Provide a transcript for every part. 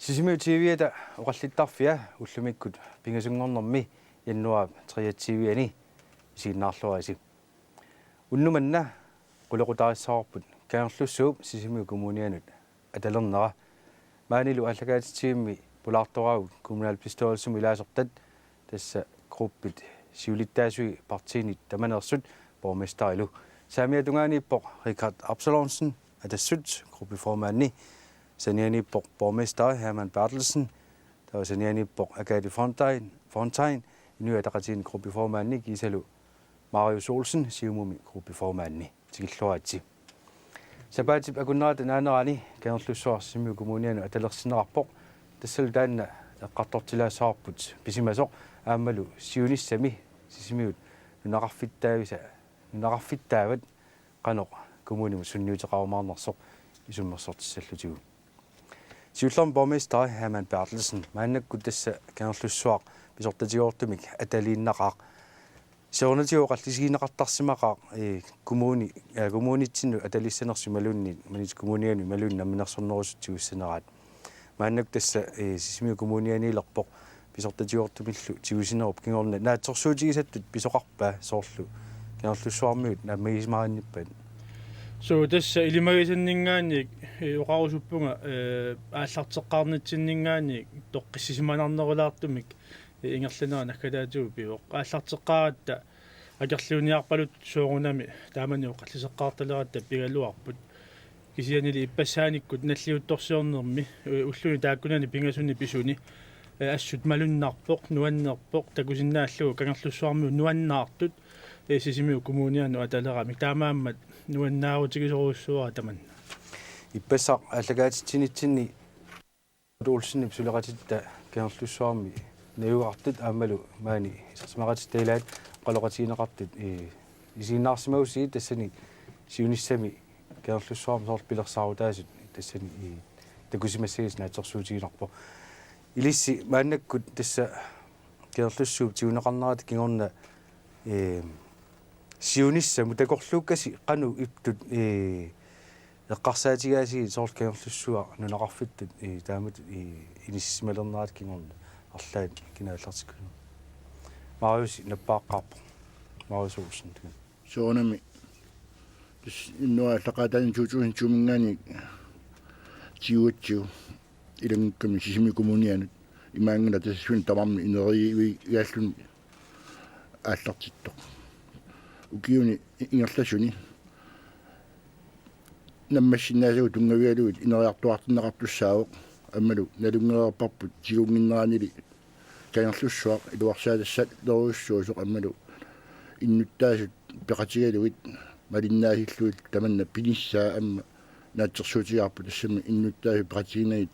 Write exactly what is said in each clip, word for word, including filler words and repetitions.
Sisimiut T V-ata oqallittarfia, ullumikkut pingasunngornermi januaarip treogtyve-ani isiginnaarluarisi. Unnuk manna qulequtaarissavarput Kangerlussuup Sisimiut Kommunianut atalernera. Maanilu aallakaatitsivimmi pulaartoraavut kommunalbestyrelsimi ilaasortat, tassa gruppit siulittaasui partiinit tamaneersut borgmesterilu. Saamiata tungaaniippoq Richard Absalonsen, Atassut, gruppeformandi. Sanianiippoq borgmesteri Hermann Berthelsen, taava sanianiippoq Agathe Fontain, Fontain, Inuit Ataqatigiinni gruppeformandi, kiisalu Marius Olsen, Siumumi gruppeformandi. Tikilluaritsi. Sapaatip akunnerata naanerani Kangerlussuaq Sisimiut Kommunianut atalersinneqarpoq. Tassalu taanna eqqartortilaassavarput pisimasoq aammalu siunissami Sisimiut nunaqarfittaavisa-, nunaqarfittaavat qanoq kommunimut sunniuteqarumaarnersoq isummersortissallutigu. Siullermik borgmesteri Hermann Berthelsen, maannakkut tassa Kangerlussuaq pisortatigoortumik ataliinnaqaaq. Soorunatigut oqallisigineqartarsimaqaaq, ee, kommuni-, ee, kommunitsinnut atalissanersut imaluunniit Maniitsup Kommunianut imaluunniit namminersornerusut tigussaneraat. Maannakkut tassa, ee, Sisimiut Kommunianiilerpoq pisortatigoortumillu tigusinerup kingorna naatsorsuutigisattut pisoqarpa, soorlu Kangerlussuarmiut naammagisimarinnippat? Suu, tassa ilimagisanninngaanniit, ee, oqarusuppunga, ee, aallarteqqaarnitsinninngaanniit toqqissisimanarnerulaartumik, ee, ingerlanera naggataatigut pivoq. Aallarteqqaaratta akerliuniarpaluttut soorunami taamani oqalliseqqaartaleratta pigaluarput. Kisiannili ippassaanikkut nalliuttorsiornermi, ee, ulluni taakkunani pingasuni pisuni, ee, assut malunnarpoq, nuannerpoq, takusinnaallugu Kangerlussuarmiut nuannaartut, ee, Sisimiut Kommunianut ataleramik. Taamaammat nuannaarutigisorujussuuara tamanna. Ippassaq aallakaatitsinitsinni Olsenip suleqatitta Kangerlussuarmi najugaqartut aammalu maani isersimaqatitta ilaat oqaloqatigineqartut, ee, isiginnaarsimagussigit, tassani siunissami Kangerlussuarmi soorlu pilersaarutaasut tassani, ee, takusimassagisi naatsorsuutiginarpoq. Ilissi maannakkut tassa Kangerlussuup tiguneqarnerata kingorna, ee, siunissamut takorluukkasi qanoq iptut, ee, eqqarsaatigaasiit soorlu Kangerlussuaq nunaqarfittut, ee, taamatut, ee, inissisimalernerata kingorna arlaat kina aallartikkusunga? Marius nappaaqqaarpoq. Marius Olsen. Soorunami tassa januaarip aallaqaataani to tusind to-minngaanniit tigugatsigu ilanngukkami Sisimiut Kommunianut, imaanngilaq tassa suna tamarmi ineriartugaalluni aallartittoq. Ukiuni ingerlasuni naammassinnaasagut tunngavigalugit ineriartuaartinneqartussaavoq, aammalu nalunngereerparput tigunnginneranili Kangerlussuaq iluarsaatassaalerujussuusoq aammalu innuttaasut peqatigalugit malinnaasillugit tamanna pinissaa aamma naatsorsuutigaarput, tassami innuttaasut peqatiginagit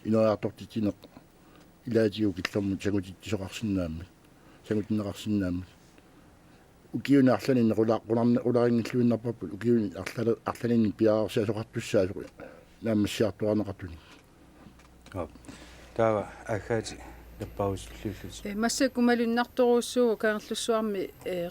ineriartortitsineq ilaatigut killormut sangutitsisoqarsinnaammat, sangutinneqarsinnaammat. Ukiuni arlalinni qula-, qularni-, qularinngilluinnarparput ukiuni arlali-, arlalinni piareersimasoqartussaasoq naammassiartuaarneqartunik. Aap. Taava Agathe nappaarusullutillutit. Ee, massakkut malunnartorujussuuvoq Kangerlussuarmi, ee,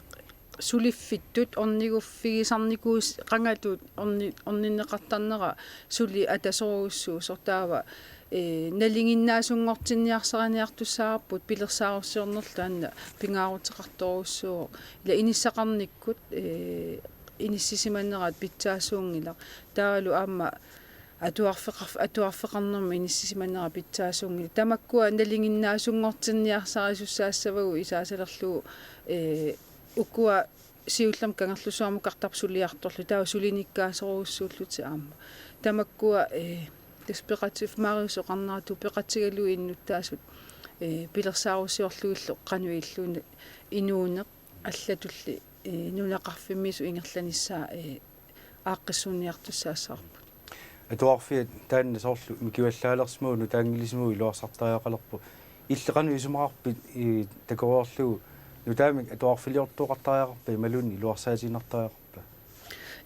suliffittut orniguffigisarnikuus-, qangatut orni-, orninneqartarnera suli atasorujussuusoq, taava, ee, nalinginnaasunngortinniarsariniartussaavarput pilersaarusiornerlu taanna pingaaruteqartorujussuuvoq. Ila inissaqarnikkut, ee, inissisimanerat pitsaasuunngilaq. Taavalu aamma atuarfeqar-, atuarfeqarnermut inissisimanera pitsaasuunngilaq. Tamakkua nalinginnaasunngortinniarsarisussaassavagut isaasalerlugu, ee, ukua siullermik Kangerlussuarmukartarput suliartorlugit, taava sulinikkaasorujussuullutik aamma. Tamakkua, ee, tassa peqati-, Marius oqarneratut peqatigalugit innuttaasut, ee, pilersaarusiorlugillu qanoq ilillugu inuuneq allatulli, ee, nunaqarfimmiisoq ingerlanissaa, ee, aaqqissuunniartussaassavarput. Atuarfiat taanna soorlu mikivallaalersimaguit nutaanngilisimaguit iluarsartariaqalerpoq. Illit qanoq isumaqarpit, ee, takoreerlugu nutaamik atuarfiliortooqartariaqarpa imaluunniit iluarsaatiinnartariaqarpa?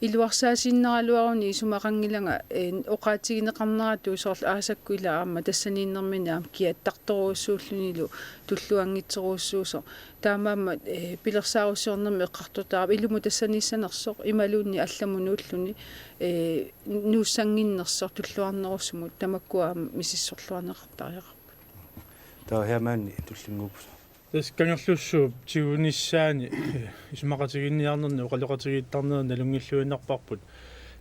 iluarsaasiinnaraluaruni isumaqanngilanga, eh, oqaatigineqarneratut soorlu aasakkut ila aamma tassaniinnermini aamma kiattartorujussuullunilu tulluanngitsorujussuusoq. Taamaammat, eh, pilersaarusiornermi eqqartortaqaaq ilumut tassaniissanersoq imaluunniit allamut nuulluni, eh, nuussannginnersoq tulluarnerusumut tamakkua aamma misissorluarneqartariaqarput. Taava Hermann tullinnguuppoq. Tassa Kangerlussuup tigunissaani, eh, isumaqatigiinniarnerni oqaloqatigiittarneri nalunngilluinnarparput.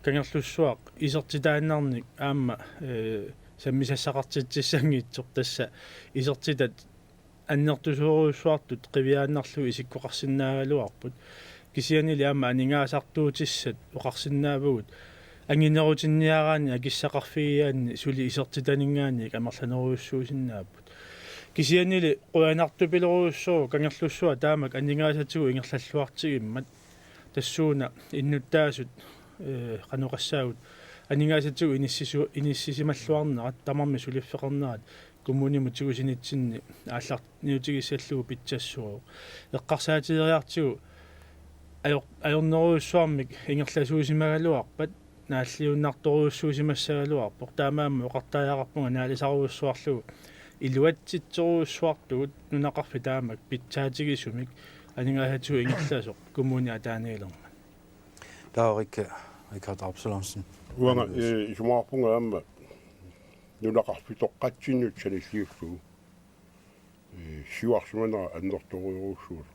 Kangerlussuaq isertitaannarnik aamma, eh, sammisassaqartitsissanngitsoq tassa isertitat annertusorujussuartut qiviaannarlugit isikkoqarsinnaagaluarput. Kisiannili aamma aningaasartuutissat oqarsinnaavagut anginerutinniaraanni akissaqarfigigaanni suli isertitaninngaanniit amerlanerujussuusinnaapput. Kisiannili qujanartupilorujussuuvoq Kangerlussuaq taamak aningaasatigut ingerlalluartigimmat. Tassuuna innuttaasut, eh, qanoq oqassaagut, aningaasatigut inissisu-, inissisimalluarnerat tamarmik suliffeqarnerat kommunimut tigusinitsinni aallarniutigissallugu pitsassuuvoq. Eqqarsaatigeriartigu ajor-, ajornerujussuarmik ingerlasuusimagaluarpat naalliunnartorujussuusimassagaluarpoq. Taamaammat oqartariaqarpunga naalisarujussuarlugu iluatsitsorujussuartugut nunaqarfik taamak pitsaatigisumik aningaasatigut ingerlasoq kommuni ataaniilermat. Taava Rikka, Rikard Absalonsen. Uanga, eh, isumaqarpunga aamma nunaqarfitoqqatsinnut sanilliullugu, eh, siuarsimanera annertoorujussuusoq.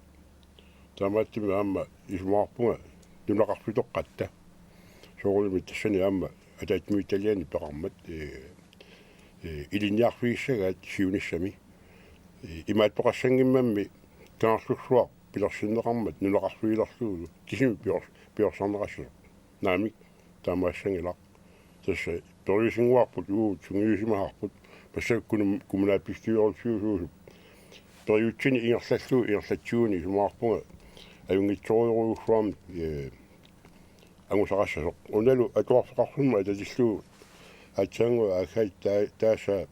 Taamaattumik aamma isumaqarpunga nunaqarfitoqqatta. Soorunami tassani aamma ataatsimiititaliani peqarmat, eh, eh, ilinniarfigissagaat siunissami. Eh, imaattoqassanngimmammi Kangerlussuaq pilersinneqarmat nunaqarfigilerlugulu kisimi pior-, piorsarneqassasoq. Naamik, taamaassanngilaq. Tassa periusinnguarput uagut sungiusimasarput. Massakkut kommunalbestyrelsiusuusup periutsinni ingerlallugu ingerlatsigunik isumaqarpunga ajunngitsorujorujussuarmik, eh, angusaqassasoq. Unalu atuarfeqarfimmut atatillugu aatsaannguaq aakkaat taa-, taassaa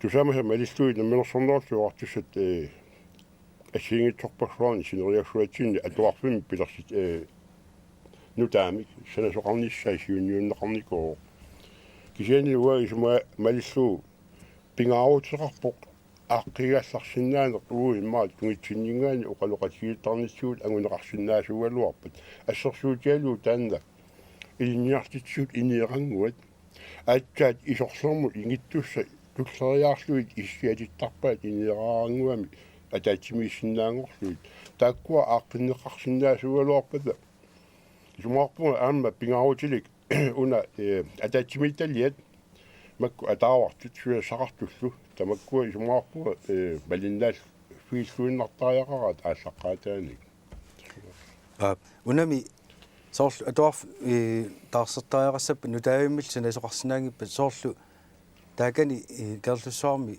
tusaamasat malillugit Namminersornerullutik Oqartussat, eh, assigiinngitsorpassuarnik sineriassuatsinni atuarfimmi pilersit, eh, nutaamik sanasoqarnissaa siunniunneqarnikooq. Kisianni uanga isuma malillugu pingaaruteqarpoq aaqqiigallarsinnaaneq uagut immaqa tungitsinninngaanniit oqaloqatigiittarnitsigut anguneqarsinnaasuugaluarpat. Assersuutigalugu taanna ilinniartitsisut ineerannguat aatsaat isorlermut ingittussat tulleriiaarlugit issiatittarpaat ineeraarannguamik ataatsimiissinnaanngorlugit. Taakkua aaqqinneqarsinnaasuugaluarpata. Isumaqarpunga aamma pingaarutilik una, eh, ataatsimiititaliat makku ataavartut susassaqartullu. Tamakkua isumaqarpunga, eh, malinnaaffiilluinnartariaqaraat aallaqqaataaniit. Aap, unami soorlu atuarf-, eh, taarsertariaqassappat nutaavimmillu sanasoqarsinnaanngippat soorlu taakani, eh, Kangerlussuarmi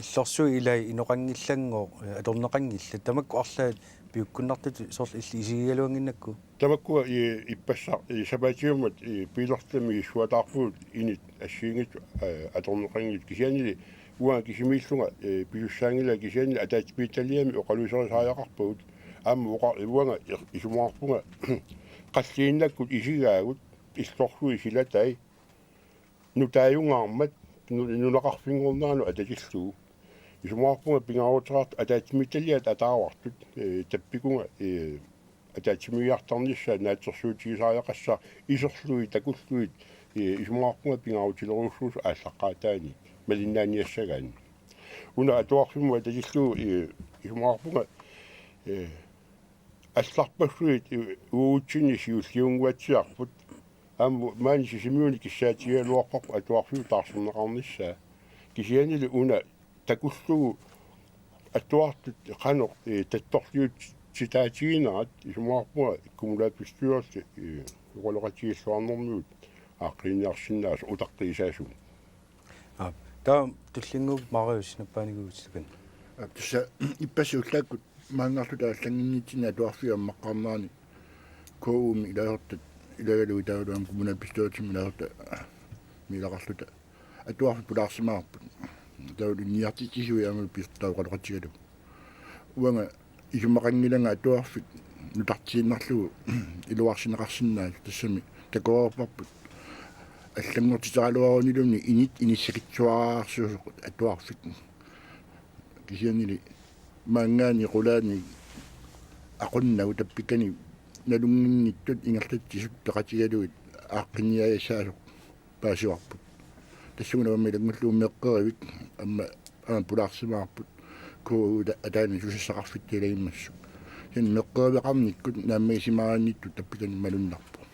illorsuit ilai inoqanngillanngooq, eh, atorneqanngillat. Tamakku arlaat piukkunnartutut soorlu illit isigigaluannginnakku? Tamakkua, eh, ippassaq, eh, sapaatiummat, eh, biilersuarmi suataarpugut init assigiinngitsut, eh, atorneqanngitsut. Kisiannili uanga kisimiillunga, eh, pisussaanngilanga kisiannili ataatsimiititaliami oqaluuserisariaqarpagut. Aamma oqa-, uanga isumaqarpunga qalliinnakkut isigaagut illorsuit silatai nutaajungaarmat nu-, nunaqarfinngorneranut atatillugu. Isumaqarpunga pingaaruteqartut ataatsimiititaliat ataavartut, eh, tappikunga, eh, ataatsimiigiartarnissaa naatsorsuutigisariaqassaaq iserlugit takullugit, eh, isumaqarpunga pingaarutilerujussuusoq aallaqqaataaniit malinnaaniassagaanni. Una atuarfimmut atatillugu, eh, isumaqarpunga, eh, allarpassuit, eh, uagutsinni siulliunnguatsiarput. Aamma maani Sisimiuni kissaatigigaluarparput atuarfiup taarserneqarnissaa. Kisiannili una takullugu atuartut qanoq, eh, tattorliutsitaatiginerat isumaqarpunga kommunalbestyrelsi, eh, oqaloqatigiilluarnermigut aaqqiiniarsinnaasoq utaqqiisaasumik. Aap. Taava tullinnguuppoq Marius nappaanikuuvutit takanna. Aap, tassa ippassaq ullaakkut maanngarluta allannginnitsinni atuarfiup ammaqqaarnerani K U-mi ilaasortat ilagalugu taavalu aamma kommunalbestyrelsimi ilaasortat, aa, miilaqarluta atuarfik pulaarsimavarput. Taavalu ilinniartitsisui aamma pisortaa oqaloqatigalugu. Uanga isumaqanngilanga atuarfik nutartiinnarlugu iluarsineqarsinnaasoq, tassami takoreerparput allanngortiteraluarunilumi init inissakitsuararsuusoq atuarfik. Kisiannili maanngaanniit qulaani aqunnagu tappikani nalunnginnittut ingerlatsisut peqatigalugit aaqqinniagassaasut paasivarput. Tassuuna aamma ilanngullugu meqqerivik aamma, aamma pulaarsimavarput K U-ta ataani susassaqarfitta ilagimmassuk. Kisianni meqqeriveqarnikkut naammagisimaarinnittut tappikani malunnarpoq.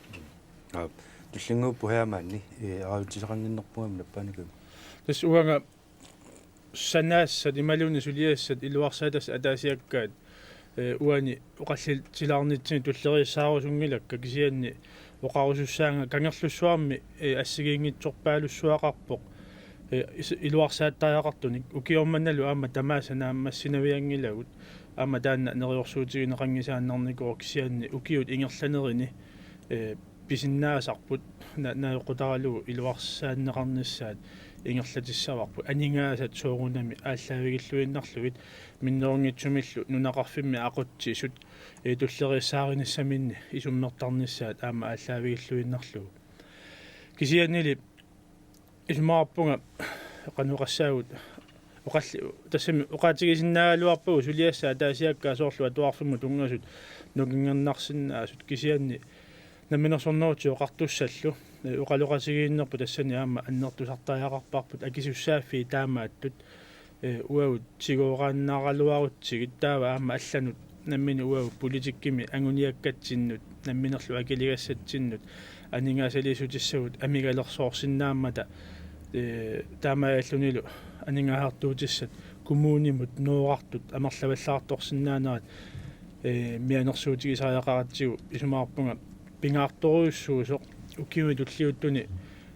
Aa, tullinnguuppoq heamaanni, ee, aajutsisaqannginnerpunga nappaanikuummat. Tassa uanga sanaassat imaluunniit suliassat iluarsaatassat ataasiakkaat, ee, uani oqallisilaarnitsinni tulleriissaarusunngilakka, kisianni oqarusussaanga Kangerlussuarmi, ee, assigiinngitsorpaalussuaqarpoq, ee, is-, iluarsaattariaqartunik, ukioq mannalu aamma tamaasa naammassinavianngilagut, aamma taanna neriorsuutigineqanngisaannarnikuuvoq, kisianni ukiut ingerlanerini, ee, pisinnaasarput na-, najoqqutaralugu iluarsaanneqarnissaat ingerlatissavarput, aningaasat soorunami aallaavigilluinnarlugit, minnerunngitsumillu nunaqarfimmi aqutsisut, ee, tulleriissaarinissaminni isummertarnissaat aamma aallaavigilluinnarlugu. Kisiannili isumaqarpunga qanoq oqassaagut, oqalli-, tassami oqaatigisinnaagaluarpagut suliassat ataasiakkaat soorlu atuarfimmut tunngasut nukinngernarsinnaasut, kisianni Namminersornerullutik Oqartussallu, ee, oqaloqatigiinnerput tassani aamma annertusartariaqarparput akisussaaffii taamaattut, ee, uagut tigooraannaraluarutsigit, taava aamma allanut nammineq uagut politikkimi anguniakkatsinnut namminerlu akiligassatsinnut aningaasaliissutissagut amigalersoorsinnaammata, ee, taamaalillunilu aningaasartuutissat kommunimut noorartut amerlavallaartorsinnaanerat, ee, mianersuutigisariaqaratsigu isumaqarpunga pingaartorujussuusoq ukiuni tulliuttuni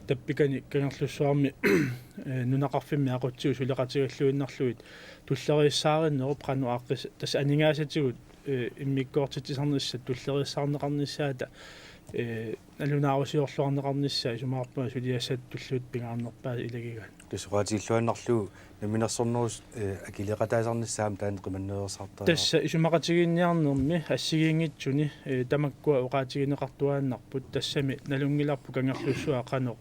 tappikani Kangerlussuarmi, ee, nunaqarfimmi aqutsisut suleqatigalluinnarlugit tulleriissaarinerup qanoq aaqqis-, tassa aningaasatigut, ee, immikkoortitsisarnissat tulleriissaarneqarnissaata, ee, nalunaarusiorluarneqarnissaa isumaqarpunga suliassat tulliuttut pingaarnerpaasut ilagigaat. Tassa oqaatigilluinnarlugu namminersornerusut, ee, akileeqataasarnissaa aamma taanna qimannereersartariaqarpoq. Tassa isumaqatigiinniarnermi assigiinngitsuni, ee, tamakkua oqaatigineqartuaannarput, tassami nalunngilarput Kangerlussuaq qanoq,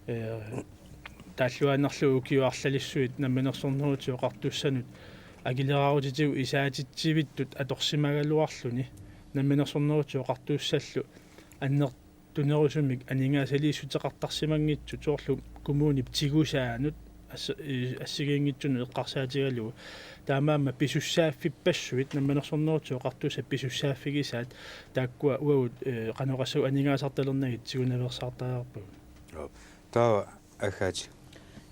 ee, taalluaannarlugu ukiut arlalissuit Namminersornerullutik Oqartussanut akileraarutitigut isaatitsivittut atorsimagaluarluni Namminersornerullutik Oqartussallu anner- tunerusumik aningaasaliissuteqartarsimanngitsut soorlu kommunip tigusaanut ass-, i-, assigiinngitsunut eqqarsaatigalugu. Taamaammat pisussaaffippassuit, Namminersornerullutik Oqartussat pisussaaffigisaat, taakkua uagut, ee, qanoq oqassaanga aningaasartalernagit tigunaveersaartariaqarpagut. Joo. Taava Agathe.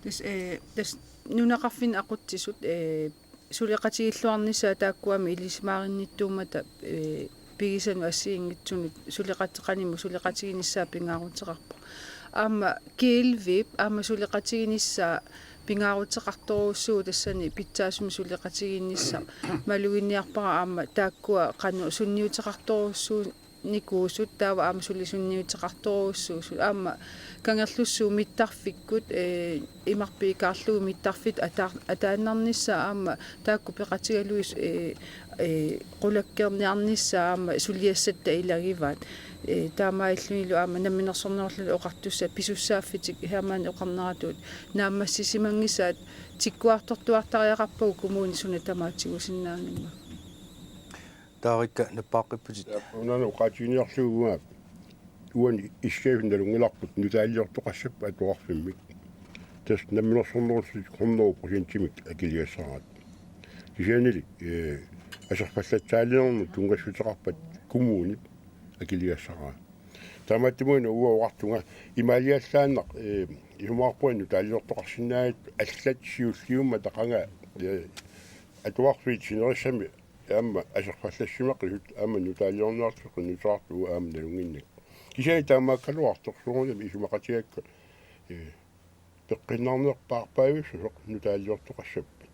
Tassa, ee, tassa nunaqarfinni aqutsisut, ee, suleqatigilluarnissaat taakkuami ilisimaarinnittuummata, ee, pigisanut assigiinngitsunut suleqat-, qanimut suleqatiginissaa pingaaruteqarpoq. Aamma G L V-p aamma suleqatiginissaa pingaaruteqartorujussuuvoq, tassani pitsaasumik suleqatigiinnissaq. Maluginniarpara aamma taakkua qanoq sunniuteqartorujussuuvoq nikuusut, taava aamma suli sunniuteqartorujussuusut. Aamma Kangerlussuup mittarfikkut, ee, imarpiikaarlugu mittarfittut ata-, ataannarnissaa aamma taakku peqatigalugit, ee, ee, qulakkeerniarnissaa aamma suliassatta ilagivaat. Ee, taamaalillunilu aamma Namminersornerullutik Oqartussat pisussaaffitik heamaanni oqarneratut naammassisimanngisaat tikkuartortuartariaqarpagut kommuni suna tamaat tigusinnaanngimmat. Taarikka nappaaqqipput. Unaana oqaatiginiarlugu uanga uani issiasunut nalunngilarput nutaaliortoqassapput atuarfimmik. Tassa namminersornerullutik hundrede procentimik akiligassaraat. Kisiannili, ee, aserfallatsaaliornermut tunngassuteqarpat kommunip akiligassaraa. Taamaattumik uanga oqartunga imaaliallaannaq, ee, isumaqarpunga nutaaliortoqarsinnaanngitsut allat siulliummata qanga, ee, atuarfiit sinerissami aamma aserfallassimaqisut aamma nutaaliorniartut qinnuteqartut aamma nalunnginnakku. Kisianni taamaakkaluartoq soorunami isumaqatigaakka, ee, peqqinnarnerpaarpaavissusoq nutaaliortoqassappat.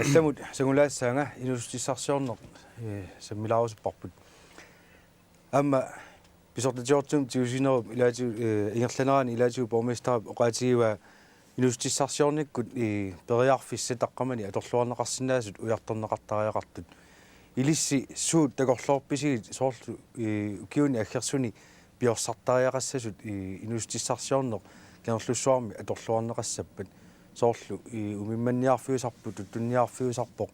Allamut sangulaassaanga inuussutissarsiorneq, ee, sammilaarusupparput. Aamma pisortatigoortumik tigusinerup ilaatigut, ee, ingerlanerani ilaatigut borgmesterip oqaatigivaa inuussutissarsiornikkut, ee, periarfissat taqqamani atorluarneqarsinnaasut ujartorneqartariaqartut. Ilissi suut takorloorpisigit soorlu, ii, ukiuni aggersuni piorsartariaqassasut, ii, inuussutissarsiorneq Kangerlussuarmi atorluarneqassappat? Soorlu, ii, umimmanniarfiusarput, tuttunniarfiusarpoq,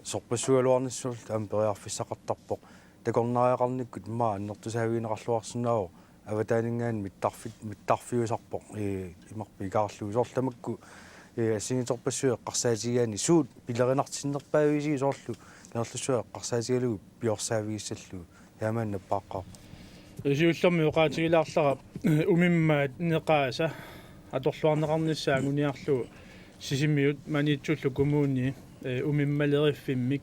sorpassuugaluarnissaat aamma periarfissaqartarpoq. Takornariaqarnikkut immaqa annertusaavigineqarluarsinnaavoq, avataaninngaanniit mittarfi-, mittarfiusarpoq, ii, imarpikaarlugu. Soorlu tamakku, ii, assigiinngitsorpassuit eqqarsaatigigaanni suut pilerinartinnerpaavisi soorlu Kangerlussuaq eqqarsaatigalugu piorsaaffigissallugu? Taamaanna nappaaqqaarpoq. Siullermik oqaatigilaarlara umimmaat neqaasa atorluarneqarnissaa anguniarlugu Sisimiut Maniitsullu Kommunii, ee, umimmaleriffimmik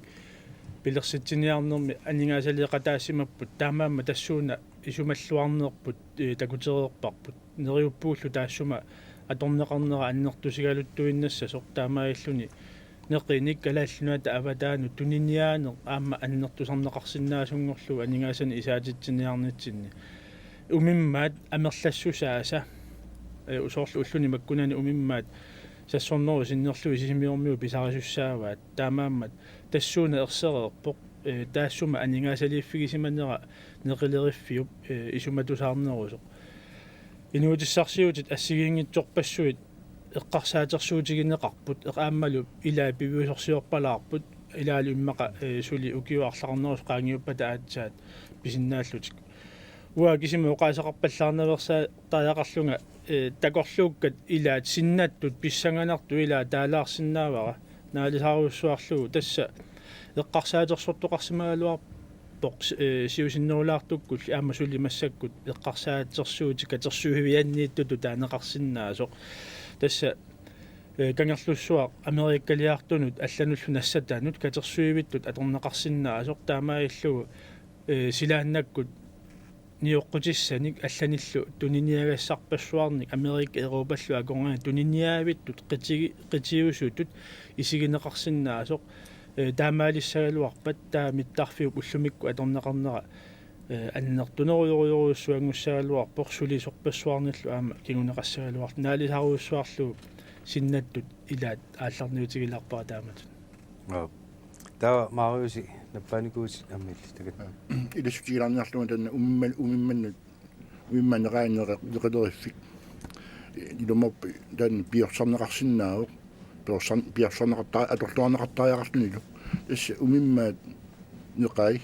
pilersitsiniarnermi aningaasaliiqataasimapput, taamaammat tassuuna isumalluarnerput, ee, takutereerparput. Neriuppuullu taassuma atorneqarnera annertusigaluttuinnassasoq, taamaalilluni neqinik Kalaallit Nunaata avataanut tuniniaaneq aamma annertusarneqarsinnaasunngorlugu aningaasanik isaatitsiniarnitsinni. Umimmaat amerlassusaasa, ee, soorlu ulluni makkunani umimmaat sassornerup sinnerlugit Sisimiormiut pisarisussaavaat. Taamaammat tassuuna ersereerpoq, ee, taassuma aningaasaliiffigisimanera neqileriffiup, ee, isumatusaarnerusoq. Inuutissarsiutit assigiinngitsorpassuit eqqarsaatersuutigineqarput, eq-, aammalu ilaat piviusorsiorpalaarput, ilaalu immaqa, ee, suli ukiut arlaqarnerusut qaangiuppata aatsaat pisinnaallutik. Uanga kisima oqaaseqarpallaarnaveersaartariaqarlunga, ee, takorluukkat ilaat sinnattut pissanganartut ilaat taalaarsinnaavara, naalisarujussuarlugu tassa eqqarsaatersortoqarsimagaluarpoq, ee, siusinnerulaartukkulli aamma suli massakkut eqqarsaatersuutit katersuivianniittutut taaneqarsinnaasoq. Tassa, ee, Kangerlussuaq Amerikaliartunut allanullu nassatanut katersuivittut atorneqarsinnaasoq, taamaalillugu, ee, silaannakkut nioqqutissanik allanillu tuniniagassarpassuarnik Amerika Europallu akornanni tuniniaavittut qitigi-, qitiusutut isigineqarsinnaasoq, ee, taamaalissagaluarpat taava mittarfiup ullumikkut atorneqarnera, ee, annertunerujorujorujussuanngussaagaluarpoq, suli sorpassuarnillu aamma kinguneqassagaluartoq, naalisarujussuarlugu sinnattut ilaat aallarniutigilaarpara taamatut. Aap. Taava Mariusi nappaanikuuvutit aamma illit takanna. Ilassutigilaarniarlunga taanna umimma-, umimmannut, umimmaat neqaanneq neqileriffik. Ilumoorpoq taanna piorsarneqarsinnaavoq. Piorsar-, piorsarneqarta-, atorluarneqartariaqarlunilu. Tassa umimmaat neqai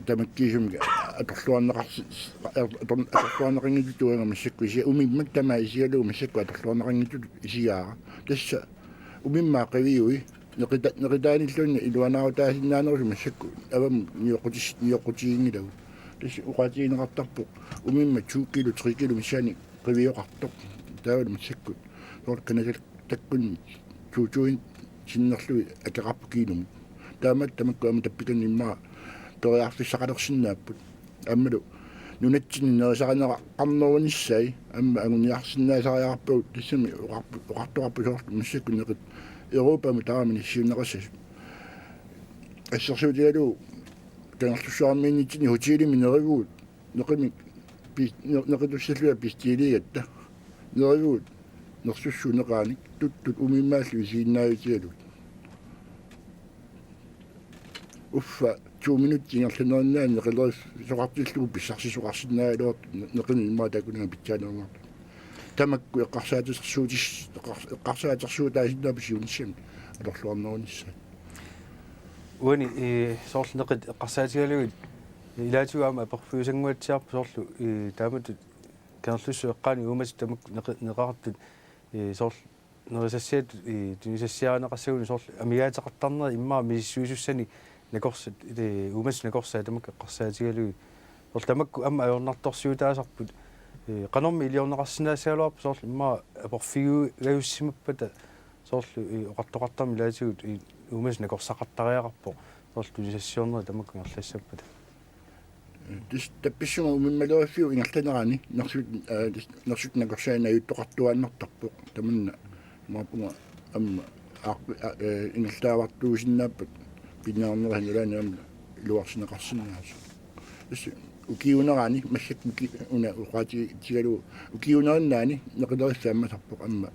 tamakkiisumik atorluarneqarsi-, ator-, atorluarneqanngitsutut uanga massakkut isi-, umimmak tamaat isigalugu massakkut atorluarneqanngitsutut isigaara. Tassa umimmaat qiviui, neqita-, neqitaanilluunniit iluanaarutaasinnaanerusut massakkut avammut nioqqutis-, nioqqutiginngilagut. Tassa oqaatigineqartarpoq umimmat to kilo, tre kilo missaani qivioqartoq. Taavalu massakkut soorlu Canadallu takkunni to tusind sinnerlugit akeqarput kiilumut. Taamaat tamakku aamma tappikanni immaqa periarfissaqalersinnaapput. Aammalu nunatsinni nerisarineqarnerunissai aamma anguniarsinnaasariaqarpagut, tassami oqarpu-, oqartoqarpoq soorlu massakkut neqit Europamut tamarmik nassiunneqassasut. Assersuutigalugu Kangerlussuarmiinnitsinni hotelimi nerivugut, neqimik pis-, ne-, neqitussallugit pistiliigatta. Nerivugut nersussuup neqaanik tuttut umimmaallu isiginnaavitigalugit. Uffa to minutsit ingerlanerinnaani neqilerisoqartillugu pissarsisoqarsinnaagaluartut ne-, neqinut immaqa taakkunannga pitsaanerunnartut. Tamakku eqqarsaatersuutis-, eqqars-, eqqarsaatersuutaasinnaapput siunissami atorluarnerunissaat. Uani, ee, soorlu neqit eqqarsaatigalugit ilaatigut aamma aporfiusannguatsiarpoq soorlu, ee, taamatut Kangerlussuup eqqaani uumasut tamakku neqi-, neqeqartut, ee, soorlu nerisassiat, ee, tunisassiarineqassaguni soorlu amigaateqartarnerit immaqa misissuisussanik nakorsat, ee, uumasut nakorsaat tamakku eqqarsaatigalugit. Soorlu tamakku aamma ajornartorsiutaasarput, ee, qanormi iliorneqarsinnaassagaluarpat soorlu immaqa aporfigigajussimappata soorlu, ee, oqartoqartarmat ilaatigut, ee, uumasut nakorsaqartariaqarpoq soorlu tunisassiornerit tamakku ingerlassappata. Tassa tappissuma umimmaleriffiup ingerlanerani nersut, aa, tassa nersut nakorsaanni ajuttoqartuaannartarpoq. Tamanna imaappunga aamma aaq-, aa, ee, ingerlaavartuusinnaappat pinnaarnerisa nalaani aamma iluarsineqarsinnaasoq. Tassa ukiuunerani massakkut uki-, una oqaatigigalugu ukiuunerinnaani neqileriffik ammasarpoq aamma.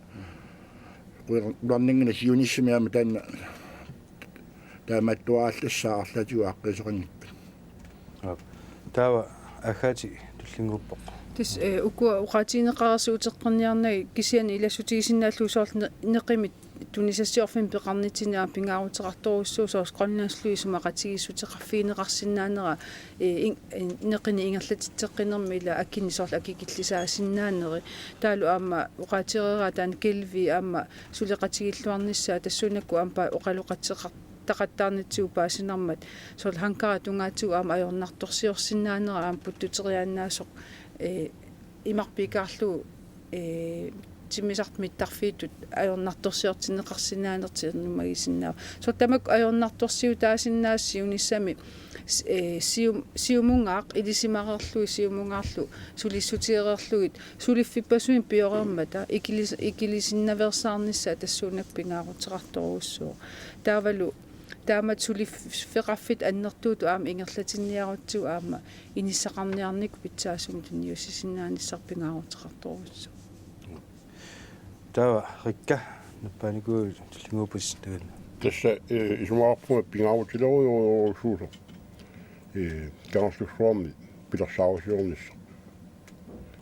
Qular-, qularnanngilaq siunissami aamma taanna Taamaattuarallassaaq arlaatigut aaqqiisoqanngippat. Aap. Taava Agathe tullinnguuppoq. Tassa, eh, ukua oqaatigineqareersoq uteqqinniarnagit kisianni ilassutigisinnaallugit soorlu ne-, neqimit tunisassiorfimmik peqarnitsinni aamma pingaaruteqartorujussuuvoq soorlu Grønlands Lyd isumaqatigiissuteqarfigineqarsinnaanera, eh, in-, in-, neqinik ingerlatitseqqinermi ila akinneq soorlu akikillisaasinnaaneri. Taavalu aamma oqaatigereeraat taanna Kelvip aamma suleqatigiilluarnissaa tassuunakkut aamma oqaloqateqar-, taqattaarnitsigut paasinarmat soorlu hangarit tungaatigut aamma ajornartorsiorsinnaanera aamma puttuteriaannaasoq, eh, imarpikaarlugu, eh, timmisartut mittarfiitut ajornartorsiortinneqarsinnaanertik ernumagisinnaavoq. Soorlu tamakku ajornartorsiutaasinnaasut siunissami s-, eh, sium-, siumungaaq ilisimareerlugit siumungaarlu sulissutigereerlugit suliffippassuit pioreermata ikilis-, ikilisinnaveersaarnissaa tassuunakkut pingaaruteqartorujussuuvoq. Taavalu taamatut suliffeqarfittut annertuutut aamma ingerlatinniarutsigu aamma inissaqarniarnikkut pitsaasumik tunniussisinnaanissaq pingaaruteqartorujussuuvoq. Taava Rikka nappaanikuuit tullinnguupputit takanna. Tassa, eh, isumaqarpunga pingaarutilerujorujussuusoq, eh, Kangerlussuarmi pilersaarusiornissaq.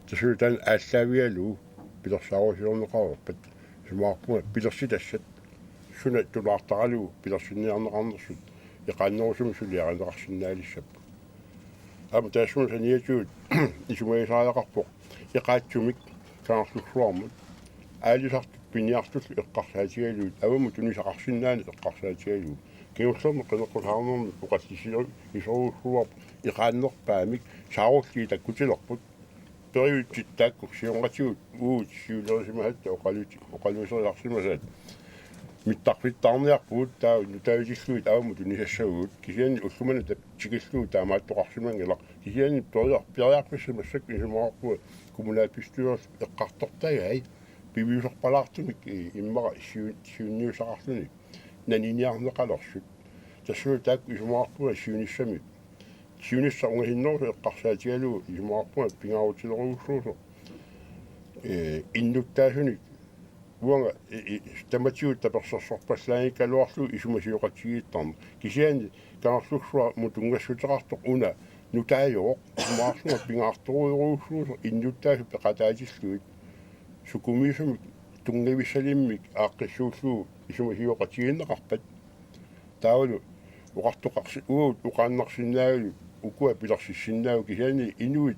Tassalu taanna aallaavigalugu pilersaarusiorneqareerpat isumaqarpunga pilersitassat suna tunaartaralugu pilersinniarneqarnersut eqaannerusumik suliarineqarsinnaalissapput. Aamma taassuma saniatigut isumagisariaqarpoq eqaatsumik Kangerlussuarmut aalisartut piniartullu eqqarsaatigalugit avammut tunisaqarsinnaaneq eqqarsaatigalugu kingullermik qineqqusaarnermik oqallisisoruussuuarput eqaannerpaamik saarulliit takkutilerput. Periutsit taakku siornatigut uagut siulerisimasatta oqaluti-, oqaluuseriarsimasaat mittarfittaarniarpugut taava nutaatillugit avammut tunisassavagut kisianni ullumimut tikillugu taamaattoqarsimanngilaq kisianni periar-, periarfissat massakkut isumaqarpunga kommunalbestyrelsi eqqartortagai piviusorpalaartumik i-, immaqa siu-, siunniussaqarluni naniniarneqalersut. Tassalu taakku isumaqarpunga siunissami siunissaq ungasinnerusoq eqqarsaatigalugu isumaqarpunga pingaarutilerujussuusoq, eh, innuttaasunik uanga i-, i-, tamatigut tapersersorpallaanngikkaluarlugu isumasioqatigiittarneq. Kisianni Kangerlussuarmut tunngassuteqartoq una nutaajooq isumaqarlunga pingaartorujorujussuusoq innuttaasut peqataatillugit sukumiisumik tunngavissalimmik aaqqissuullugu isumasioqatigiinneqarpat. Taavalu oqartoqarsi-, uagut oqaannarsinnaagaluit ukua pilersissinnaavugut kisianni inuit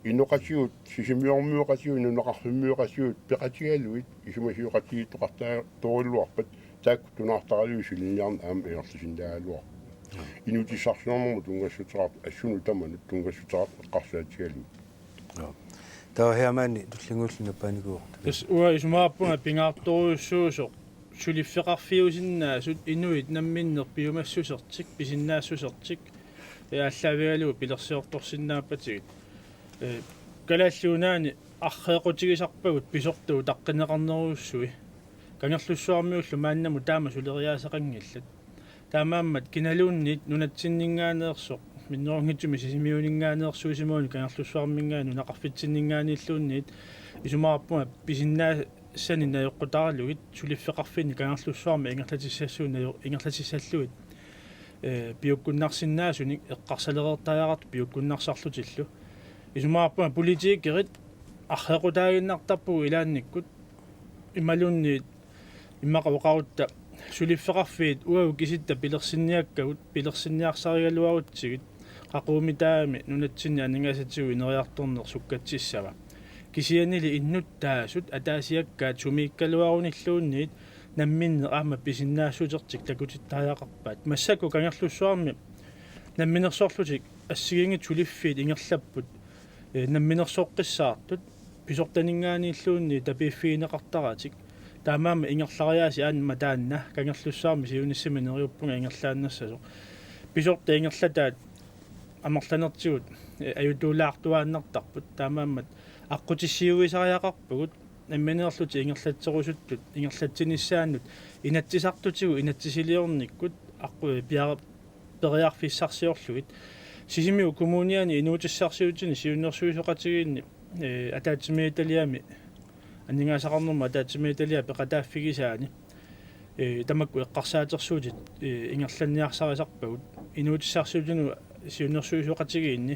inoqatigut, sisimiormioqatigut, nunaqarfimmioqatigut peqatigalugit isumasioqatigiittoqartaraluarpat taakku tunaartaralugit suliniarneq aamma ingerlasinnaagaluarpoq. Inuutissarsiornermut tunngassuteqartoq assunut tamanut tunngassuteqartoq eqqarsaatigalugu. Taava Hermanni tullinnguullugu nappaanikuuvoq. Tassa uanga isumaqarpunga pingaartorujussuusoq suliffeqarfiusinnaasut inuit namminneq piumassusertik, pisinnaassusertik, eh, aallaavigalugu pilersiortorsinnaappatigut. Eh, Kalaallit Nunaanni arreeqqutigisarpagut pisortat utaqqineqarnerujussui. Kangerlussuarmiullu maannamut taama suleriaaseqanngillat. Taamaammat kinaluunniit nunatsinninngaanneersoq, minnerunngitsumik Sisimiuninngaanneersuusimagunik Kangerlussuarminngaanniit nunaqarfitsinninngaanniilluunniit isumaqarpunga pisinnaassanik najoqqutaralugit suliffeqarfinni Kangerlussuarmi ingerlatissassuit najo-, ingerlatissallugit, eh, piukkunnarsinnaasunik eqqarsalereertariaqartut piukkunnarsaarlutillu. Isumaqarpunga politikerit arreeqqutaaginnartarpugut ilaannikkut imaluunniit immaqa oqarutta suliffeqarfiit uagut kisitta pilersinniakkagut pilersinniarsarigaluarutsigit qaqugu taamani nunatsinni aningaasatigut ineriartorneq sukkatsissava. Kisiannili innuttaasut ataasiakkaat sumiikkaluarunilluunniit namminneq aamma pisinnaassusertik takutittariaqarpaat. Massakkut Kangerlussuarmi namminersorlutik assigiinngitsut suliffiit ingerlapput, eh, namminersoqqissaartut pisortaninngaanniilluunniit tapiiffigineqartaratik. Taamaammat ingerlariaaseq aamma taanna Kangerlussuarmi siunissami neriuppunga ingerlaannassasoq. Pisortat ingerlataat amerlanertigut, eh, ajutuulaartuaannartarput. Taamaammat aqqutissiuisariaqarpugut nammineerlutik ingerlatserusuttut ingerlatsinissaannut inatsisartutigut inatsisiliornikkut aqqu-, piara-, periarfissarsiorlugit. Sisimiut Kommuniani inuutissarsiutini siunnersuisoqatigiinni, eh, ataatsimiititaliami aningaasaqarnermut ataatsimiititaliap peqataaffigisaani, Ee, tamakku eqqarsaatersuutit, ee, ingerlanniarsarisarpagut. Inuutissarsiutinut siunnersuisoqatigiinni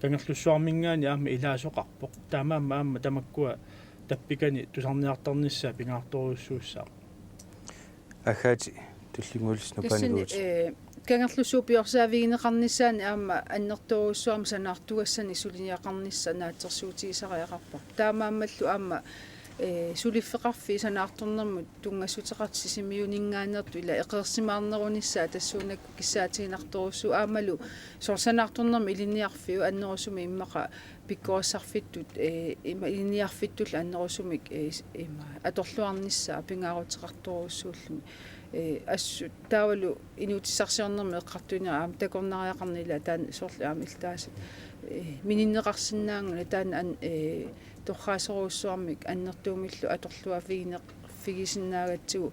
Kangerlussuarminngaanniit aamma ilaasoqarpoq. Taamaammat aamma tamakkua tappikani tusarniartarnissaa pingaartorujussuussaaq. Agathe tullinnguullusi. Tassani, nappaanikuuvutit, ee, Kangerlussuup piorsaavigineqarnissaanut aamma annertoorujussuarmik sanaartugassanik suliniaqarnissaq naatsorsuutigisariaqarparput. Taamaammallu aamma, ee, suliffeqarfiit sanaartornermut tunngassuteqartut Sisimiuninngaanneersut ila eqeersimaarnerunissaat tassuunakkut kissaatiginartorujussuuvoq aammalu soorlu sanaartornermut ilinniarfiup annerusumik immaqa pikkorissarfittut, ee, ima ilinniarfittullu annerusumik, ee, s-, ima atorluarnissaa pingaaruteqartorujussuulluni. Ee, assut taavalu inuutissarsiornermut eqqartuineq aamma takornariaqarneq ila taanna soorlu aamma iltaasat, ee, mininneqarsinnaanngilaq taanna an-, ee, torraasorujussuarmik annertuumillu atorluarfigineq-, figisinnaagatsigu.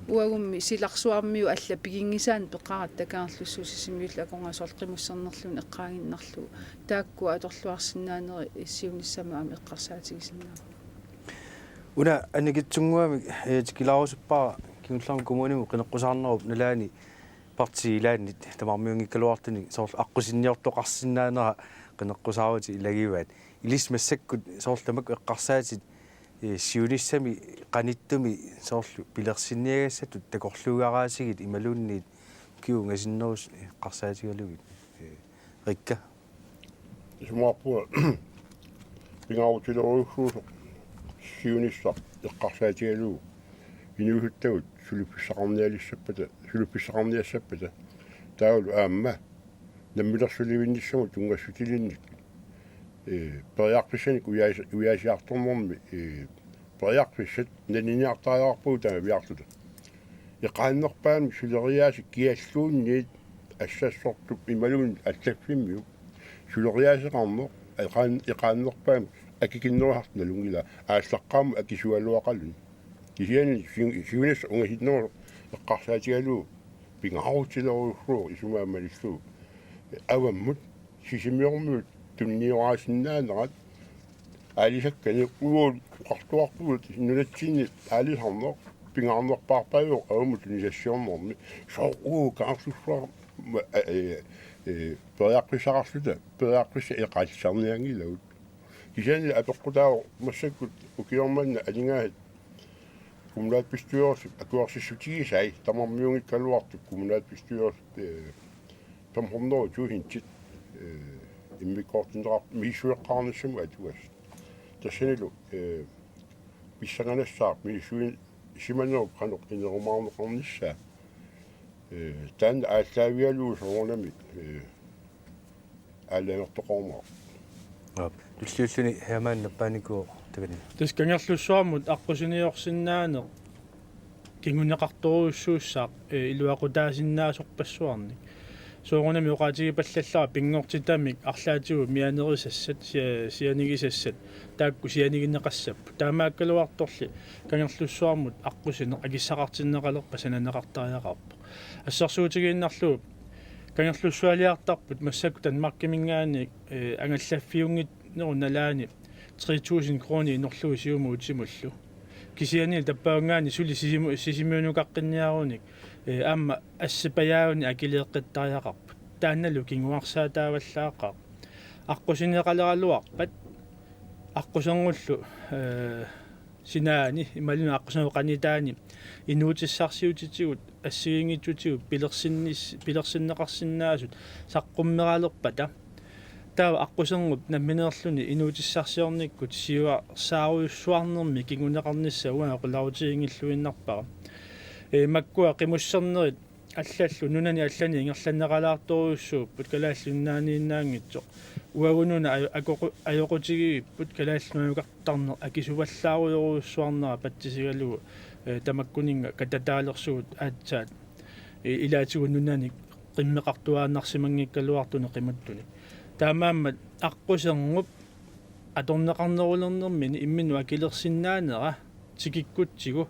Uagummi silarsuarmiut allat piginngisaannut peqaratta Kangerlussuup Sisimiullu akornanni soorlu qimussernerluni eqqaaginnarlugu. Taakkua atorluarsinnaaneri siunissami aamma eqqarsaatigisinnaavagut. Una annikitsunnguamik, ee, tikilaarusuppara kingullermik kommunimut qineqqusaarnerup nalaani partiit ilaannit tamarmiunngikkaluartunik soorlu aqqusinniortoqarsinnaanera qineqqusaarutit ilagivaat. Ilissi massakkut soorlu tamakku eqqarsaatit, ee, siunissami qanittumi soorlu pilersinniagassatut takorluugaraasigit imaluunniit ukiut ungasinnerusut eqqarsaatigalugit. Ee, Rikka. Isumaqarpunga pingaarutilerujussuusoq siunissaq eqqarsaatigalugu inuusuttavut suliffissaqarnialissappata, suliffissaqarniassappata. Taavalu aamma namminersulivinnissamut tunngassutilinnik, ee, periarfissanik ujaas-, ujaasiartornermi, ee, periarfissat naniniartariaqarpagut taamaviarluta. Eqaannerpaamik suleriaaseq kialluunniit assassortup imaluunniit allaffimmiup suleriaaseqarneq eqaan-, eqaannerpaamik akikinnerusartoq nalunngilaa aallaqqaammut akisugaluaqaluni. Kisianni si-, siunissaq ungasinnerusoq eqqarsaatigalugu pingaarutilerujussuuvoq isumaga malillugu. Avammut Sisimiormiut tunnioraasinnaaneraat aalisakkanik uagut oqartuarpugut nunatsinni aalisarneq pingaarnerpaarpaajuvoq avammut tunisassiornermi. Sooq uagut Kangerlussuarmi, ee, ee, ee, periarfissaqarluta, periarfissat eqaallisarnianngilagut. Kisianni apeqqutaavoq massakkut ukioq manna aningaasat kommunalbestyrelsip akuersissutigisai tamarmiunngikkaluartut kommunalbestyrelsip, ee, fem hundrede tusindit, ee, immikkoortinneqar-, misissueqqaarnissamut atugassat. Tassanilu, ee, pissanganassaaq misissuisimanerup qanoq inerumaarneqarnissaa. Ee, taanna aallaavigalugu soorunami, ee, aalajangernartoqarumaarpoq. Aap. Tulliulluni Hermann nappaanikuuvoq takanna. Tassa Kangerlussuarmut aqqusiniorsinnaaneq kinguneqartorujussuussaaq, ee, iluaqutaasinnaasorpassuarnik. Soorunami oqaatigipallallarpara pinngortitamik arlaatigut mianerisassat, sia-, sianigisassat, taakku sianigineqassapput. Taamaakkaluartorli Kangerlussuarmut aqqusineq akissaqartinneqalerpat sananeqartariaqarpoq. Assersuutigiinnarlugu Kangerlussualiartarput massakkut Danmarkiminngaanniit, ee, angallaffiunngitsoq nalaani tre tusind kroner inorlugu siumut utimullu. Kisianni tappavanngaanniit suli Sisimu-, Sisimiunukaqqinniarunik, ee, aamma assipajaavinik akileeqqittariaqarput. Taannalu kinguarsaataavallaaqaaq. Aqqusineqaleraluarpat aqqusernullu, ee, sinaani imaluunniit aqqusernup qanitaani inuutissarsiutitigut assigiinngitsutigut pilersinnis-, pilersinneqarsinnaasut saqqummeralerpata. Taava aqqusernup nammineerluni inuutissarsiornikkut siuarsaarujussuarnermi kinguneqarnissaa uanga qularutiginngilluinnarpara. Ee, makkua qimussernerit allallu nunani allani ingerlanneqalaartorujussuupput, Kalaallit Nunaanniinnaanngitsoq. Uagut nunat ajo-, akoqu-, ajoqutigivipput Kalaallit Nunaannukartarneq akisuallaarujorujussuarnera patsisigalugu, ee, tamakkuninnga katataalersugut aatsaat, ee, ilaatigut nunani qimmeqartuaannarsimanngikkaluartuni qimuttuni. Taamaammat aqqusernup atorneqarnerulernermini imminut akilersinnaanera tikikkutsigu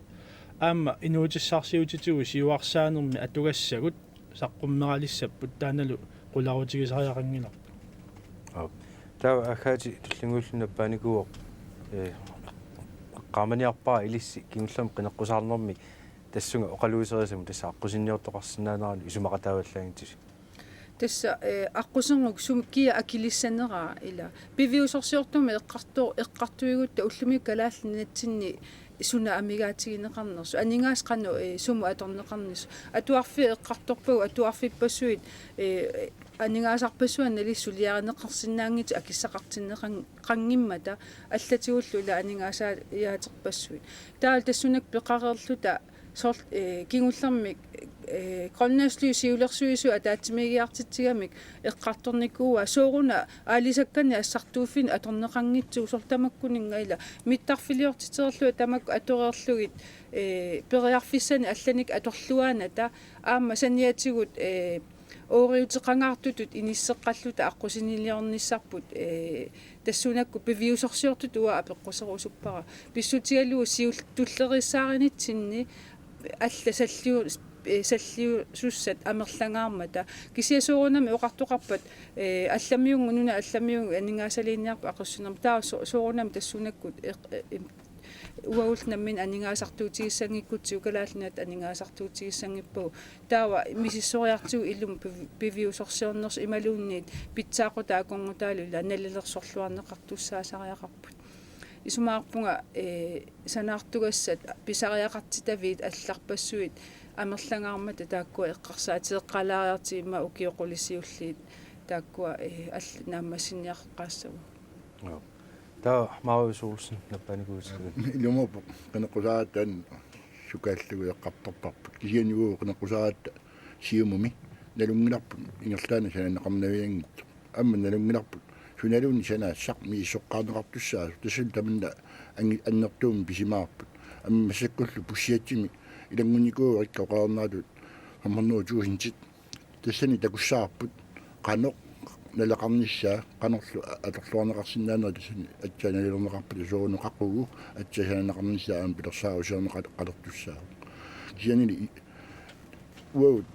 aamma inuutissarsiutitigut siuarsaanermi atugassagut saqqummeralissapput, taannalu qularutigisariaqanngilarput. Aap. Taava Agathe tullinnguulluni nappaanikuuvoq, ee, eqqaamaniarpara ilissi kingullermik qineqqusaarnermi Tassunga oqaluuserisamut tassa aqqusinniortoqarsinnaanerannut isumaqataavallaanngitsoq. Tassa, eh, aqqusernguk sumi kia akilissaneraa ila. Piviusorsiortumik eqqarto-, eqqartuigutta ullumi Kalaallit Nunatsinni suna amigaatigineqarnersoq. Aningaasat qanoq, eh, sumut atorneqarnersut. Atuarfiit eqqartorpagut, atuarfippassuit, eh, aningaasarpassuarnili suliarineqarsinnaanngitsut akissaqartinneqan-, qanngimmata allatigullu ila aningaasaaterpassuit. Taava tassunak peqareerluta soorl-, eh, kingullermik, eh, Grønlands Lyn siulersuisui ataatsimiigiartitsigamik eqqartornikuuaa sooruna aalisakkanik assartuuffinik atorneqanngitsugut soorlu tamakkuninnga ila mittarfiliortiterlugit tamakku atoreerlugit, eh, periarfissanik allanik atorluaannata aamma saniatigut, eh, ooriuteqangaartutut inisseqqalluta aqqusiniliornissarput, eh, tassuunakkut piviusorsiortutut uanga apeqquserusuppara. Pissutigalugu siul-, tulleriissaarinitsinni alla salliu-, eh, salliusussat amerlangaarmata. Kisianni soorunami oqartoqarpat, eh, allamiunngooq, nunat allamiunngooq aningaasaliiniarput aqqusinermi. Taava so-, soorunami tassuunakkut eq-, eh, im-, uagullu nammineq aningaasartuutigissanngikkutsigit, Kalaallit Nunaat aningaasartuutigissanngippagu. Taava misissoriartigu ilumut pivi-, piviusorsiornersoq imaluunniit pitsaaqutaa akornutaalu ila nalilersorluarneqartussaasariaqarput. Isumaqarpunga, eh, sanaartugassat pisariaqartitaviit allarpassuit amerlangaarmata taakkua eqqarsaatigeqqaalaariartigit immaqa ukiut qulit siulliit taakkua, eh, allat naammassiniaqqaassavagut. Joo. Taava Marius Olsen, nappaanikuuvutit. Ilumoorpoq, qineqqusaaratta taanna sukaallugu eqqartorparput. Kisianni uagut qineqqusaaratta Siumumi nalunngilarput ingerlaannaq sananeqarnavianngitsoq. Aamma nalunngilarput sunaluunniit sanaassaq misissoqqaarneqartussaasoq, tassalu tamanna angi-, annertuumik pisimavarput. Aamma massakkullu pussiatsimik ilanngunnikuugatta oqarnertut femhundrede tusindit. Tassani takussavarput qanoq naleqarnissaa, qanorlu a-, atorluarneqarsinnaanerat, tassani aatsaat nalilerneqarpata soorunami qaqugu aatsaat sananeqarnissaa aamma pilersaarusiorneqalertussaavoq. Kisiannili i-, uagut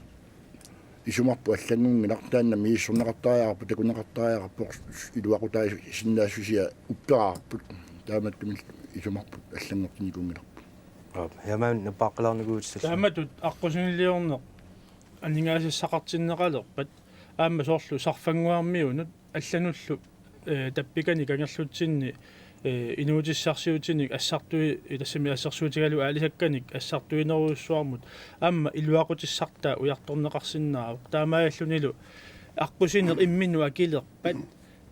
isumarput allanngunngilaq, taanna misissorneqartariaqarpoq, takuneqartariaqarpoq, iluaqutaasinnaassusia upperaarput. Taamaattumillu isumarput allanngortinnikuunngilarput. Aap, Herman, nappaaqqalaarnikuuvutit tassa. Taamatut aqqusiniliorneq aningaasassaqartinneqalerpat aamma soorlu sarfannguarmiunut allanullu, eh, tappikani kangerlutsinni, eh, inuutissarsiutinik assartui-, tassami assersuutigalugu aalisakkanik assartuinerujussuarmut aamma iluaqutissartaa ujartorneqarsinnaavoq. Taamaalillunilu aqqusineq imminut akilerpat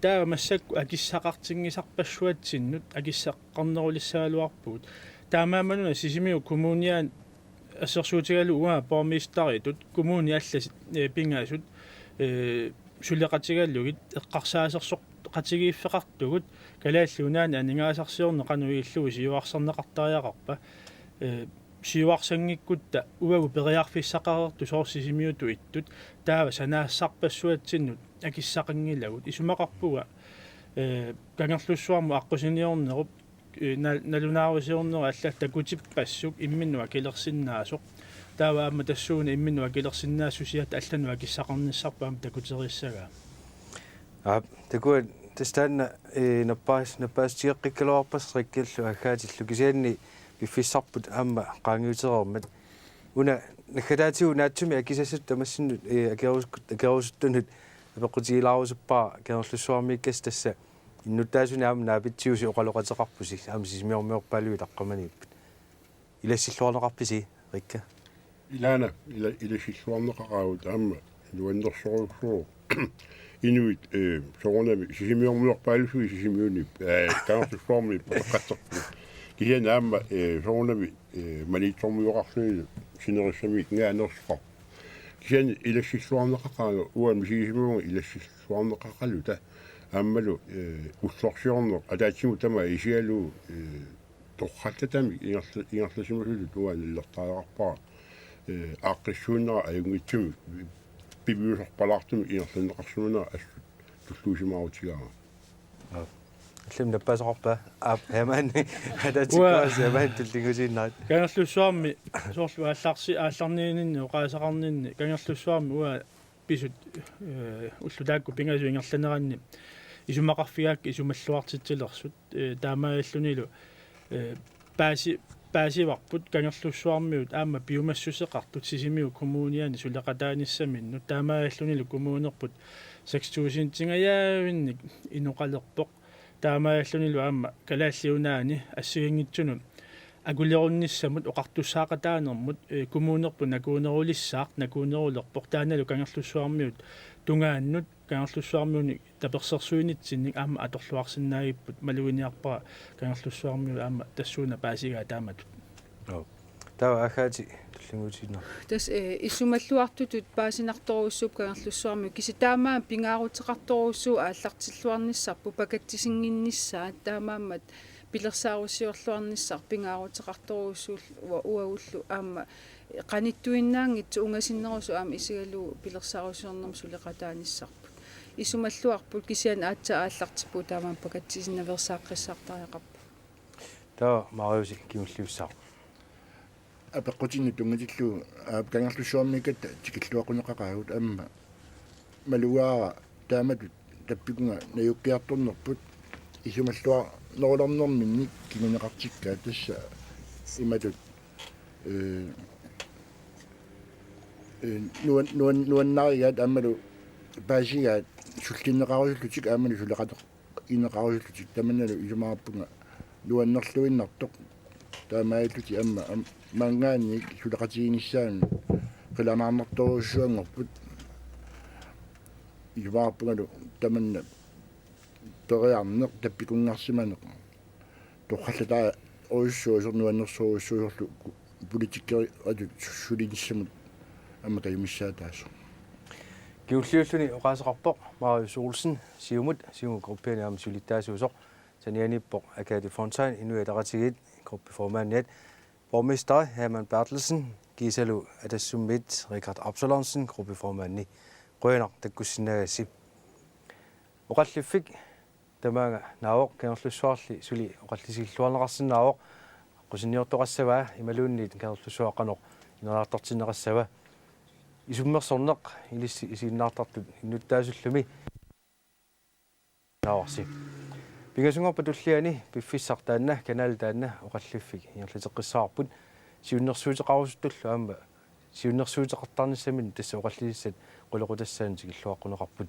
taava massakkut akissaqartinngisarpassuatsinnut akissaqqarnerulissagaluarpugut. Taamaammanuna Sisimiut Kommuniani assersuutigalugu uanga borgmesteritut, kommunit allat, eh, pingasut, eh, suleqatigalugit eqqarsaasersoqatigiiffeqartugut Kalaallit Nunaanni aningaasarsiorneq qanoq ilillugu siuarsarneqartariaqarpa, eh, siuarsanngikkutta uagut periarfissaqareertut soorlu Sisimiutut ittut taava sanaassarpassuatsinnut akissaqanngilagut. Isumaqarpunga, eh, Kangerlussuarmut aqqusiniornerup, eh, na-, nalunaarusiornerup allat takutippassuk imminut akilersinnaasoq. Taava aamma tassuuna imminut akilersinnaassusiata allanut akissaqarnissarput aamma takuteriissagaa. Aap, takuat tassa taanna, eh, nappaas-, nappaassuteqqikkaluarpassi Rikkallu Aggaatillu, kisianni piffissarput aamma qaangiutereermat. Una naggataatigut naatsumik akisassatut tamassinnut, eh, akerus-, akerusuttunut apeqqutigilaarusuppara Kangerlussuarmiikkassi, tassa innuttaasunik aamma naapitsiusi oqaloqateqarpusi aamma Sisimiormiorpaaluit taqqamaniipput. Ilassilluarneqarpisi, Rikka? Ilaana, ila-, ilassilluarneqaqaagut aamma nuannersorujussuuvoq. Inuit, eh, soorunami Sisimiormiorpaalussuit Sisimiuni, eh, Kangerlussuarmi papeqqatserput. Kisianni aamma, eh, soorunami, eh, Maniitsormiueqarlunilu sinerissaminngaanneersoqarpoq. Kisianni ilassilluarneqaqaagut, uanga misigisimavunga ilassilluarneqaqaluta. Aammalu, eh, ullorsiorneq ataatsimut tamaat isigalugu, eh, torrallatamik ingerla-, ingerlasimasutut uanga nallertariaqarpara, eh, aaqqissuunnera ajunngitsumik piviusorpalaartumik ingerlanneqarsimanera assut tulluusimaarutigaara. Allamik nappaasoqarpa? Aap, Herman. Ataatsikkuaasi Herman tullinngusiinnarit. Kangerlussuarmi soorlu aallarsi-, aallarniinninni oqaaseqarninni Kangerlussuarmi uanga pisut, eh, ullut taakku pingasut ingerlaneranni isumaqarfigaakka isumalluartitsilersut, eh, taamaalillunilu, eh, paasi-, paasivarput Kangerlussuarmiut aamma piumassuseqartut Sisimiut kommuniani suleqataanissaminnut, taamaalillunilu kommunerput seks tusindingajavinnik inoqalerpoq. Taamaalillunilu aamma Kalaallit Nunaanni assigiinngitsunut akulerunnissamut oqartussaaqataanermut, eh, kommunerput nakuunerulissaaq, nakuunerulerpoq, taannalu Kangerlussuarmiut tungaannut Kangerlussuarmiunik tapersersuinitsinnik aamma atorluarsinnaagipput. Maluginiarpara Kangerlussuarmiut aamma tassuuna paasigaat taamatut. Joo. Taava Agathe tullinnguutiinnarpoq. Tassa, eh, isumalluartutut paasinartorujussuupput Kangerlussuarmiut, kisianni taamaammat pingaaruteqartorujussuuvoq aallartilluarnissarput, pakatsisinnginnissaat, taamaammat pilersaarusiorluarnissaq pingaaruteqartorujussuullu uagullu aamma qanittuinnaanngitsoq ungasinnerusoq aamma isigalugu pilersaarusiornermut suleqataanissarput. Isumalluarput kisianni aatsaat aallartippugut, taamaammat pakatsisinnaveersaaqqissaartariaqarpoq. Taava Mariusi kingulliussaaq. Apeqqutinnut tunngatillugu, aap, Kangerlussuarmiikkatta tikilluaqquneqaqaagut, aamma malugaara taamatut tappikunga najukkiartornerput isumalluarnerulernerminnik kinguneqartikkaat, tassa imatut, eh, eh, nuan-, nuan-, nuannarigaat aammalu paasigaat sullinneqarusullutik aammalu suleqateq- -ineqarusullutik, tamannalu isumaqarpunga nuannerluinnartoq. Taamaalillutik aamma, am-, maanngaanniit suleqatiginissaanut qilanaarnartorujussuanngorput. Isumaqarpungalu tamanna periarneq, tappikunngarsimaneq torrallataarujussuusoq, nuannersorujussuusorlu ku-, politikeritut sulinissamut aamma kajumissaataasoq. Kingulliulluni oqaaseqarpoq Marius Olsen, Siumut, Siumup gruppiani aamma siulittaasuusoq, sanianiippoq Agathe Fontain, Inuit Ataqatigiit, gruppeformandiat, borgmester Hermann Berthelsen, kiisalu Atassummiit Richard Absalonsen, gruppeformandi. Qujanaq takkussinnaagassi. Oqalliffik tamaanga naavoq, Kangerlussuarli suli oqallisigilluarneqarsinnaavoq, aqqusinniortoqassava imaluunniit Kangerlussuaq qanoq ineriartortinneqassava. Isummersorneq ilissi isiginnaartartut innuttaasullumi naavarsi. Pingasunngorpat tulliani piffissaq taanna, kanali taanna oqalliffik ingerlateqqissavarput, siunnersuuteqarusuttullu aamma siunnersuuteqartarnissaminnik tassa oqallisissat qulequtassaannik tikilluaqquneqarput.